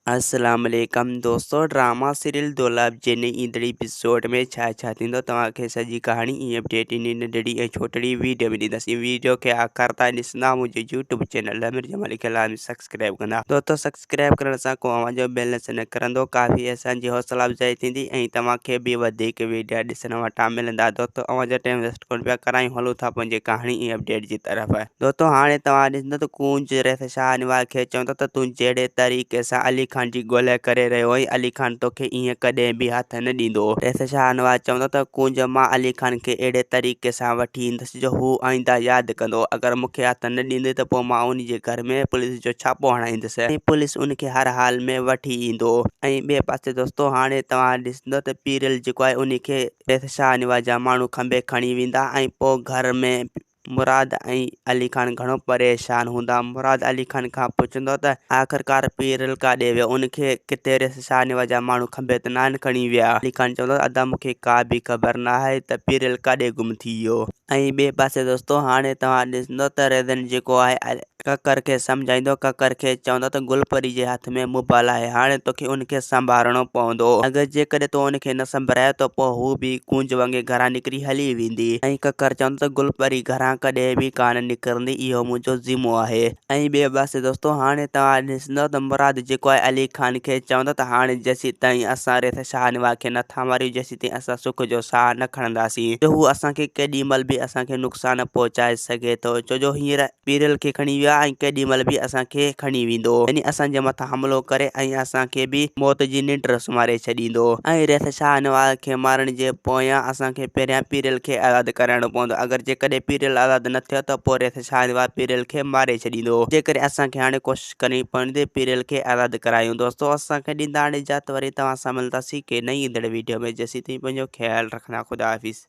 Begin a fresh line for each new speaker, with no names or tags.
اسلام عليڪم دوستو ڊراما سيريل دولاب جي نئين ايندڙ ايپيسوڊ ۾ ڇا ڇا ٿيندو توهان کي سڄي ڪهاڻي ۽ اپڊيٽ انهي ننڍڙي ۽ ڇوٽڙي ويڊيو ۾ ڏينداسين ويڊيو کي آخر تائين ڏسندا منهنجي يوٽيوب چينل امير جمالي کي لازمي سبسڪرائب ڪندا دوستو سبسڪرائب ڪرڻ سان ڪو اوهان جو بيلنس نه ڪرندو ڪافي اسان جي حوصلا افزائي ٿيندي ۽ توهان کي به وڌيڪ ويڊيا ڏسڻ وٽان ملندا دوستو اوهان جو ٽائيم ويسٽ ڪونه پيا ڪرايون هلون ٿا پنهنجي ڪهاڻي ۽ اپڊيٽ جي طرف. دوستو هاڻي توهان ڏسندو ته ڪونج ريس شاهنواز کي چوندو ته تون جهڙي طريقي سان علي خان جي ڳولهه ڪري رهيو آهين علي خان توکي ائين ڪڏهن به هٿ نه ڏيندو. ريس شاهنواز چوندو ته ڪونج مان علي خان کي اهڙي طريقي سان وٺي ايندس جو هو آئنده ياد ڪندو اگر مون کي هٿ نه ڏيندين ته پوء مان ان جي گهر ۾ پوليس جو ڇاپو هڻائيندس ۽ پوليس ان کي هر حال ۾ وٺي ايندو. ۽ ٻئي پاسي دوستو هاڻي توهان ڏسندو ته پيرل جيڪو آهي ان کي ريس شاهنواز جا ماڻهو کنڀي کڻي ويندا ۽ پوء گهر ۾ مراد ۽ علي خان گهڻو پريشان هوندا. مراد علي خان کان پڇندو ته آخرڪار پيرل ڪاڏي ويو؟ ان کي ڪٿي ريس شاهنواز جا ماڻهو کنڀي ته ناهن کڻي ويا؟ علي خان چوندو ته ادا مون کي ڪا به خبر ناهي ته پيرل ڪاڏي گم ٿي ويو. ۽ ٻئي پاسي دوستو هاڻي توهان ڏسندو ته ريزن جيڪو آهي ڪڪر کي سمجهائيندو ڪڪر کي چوندو ته گل پري جي هٿ ۾ موبائل آهي هاڻي توکي ان کي سنڀارڻو پوندو اگر جيڪڏهن تو ان کي نه سنڀرايو ته پوء هو به ڪونج وانگي گهران نڪري هلي ويندي ۽ ڪڪر چوندو ته گل پري گهران ڪڏهن به ڪانه نڪرندي اهو منهنجو ذمو آهي. ۽ ٻئي پاسي دوستو هاڻي توهان ڏسندو ته مراد جيڪو آهي علي خان کي چوندو ته هاڻي جيسيتائين اسان ريس شاهنواز کي نٿا ماريون جيسيتائين اسان سک جو ساهه نه کڻنداسين جو هو اسان کي ڪيڏي مهل به اسان کي نقصان پهچائي سگهي ٿو ڇو جو هينئر پيرل کي کڻي ويا ۽ ڪيڏي مهل به اسان کي کڻي ويندو يعني اسان جي مٿان حملو ڪري ۽ اسان کي به موت جي ننڊ سمهاري ڇڏيندو ۽ ريس شاهنواز کي مارڻ جي پويان اسان کي پهريان پيرل کي آزاد ڪرائڻو پوندو اگر جيڪڏهن پيرل آزاد نه ٿيو ته پوء ريس شاهنواز پيرل کي ماري ڇڏيندو جيڪڏهن اسان کي هاڻي ڪوشش ڪرڻي پوندي پيرل کي آزاد ڪرايون دوستو اسان کي ڏيندا هاڻي اجازت وري توهان سان ملنداسين ڪنهن نئين ايندڙ ويڊيو ۾ جيسين تائين پنهنجو خيال رکندا خدا حافظ.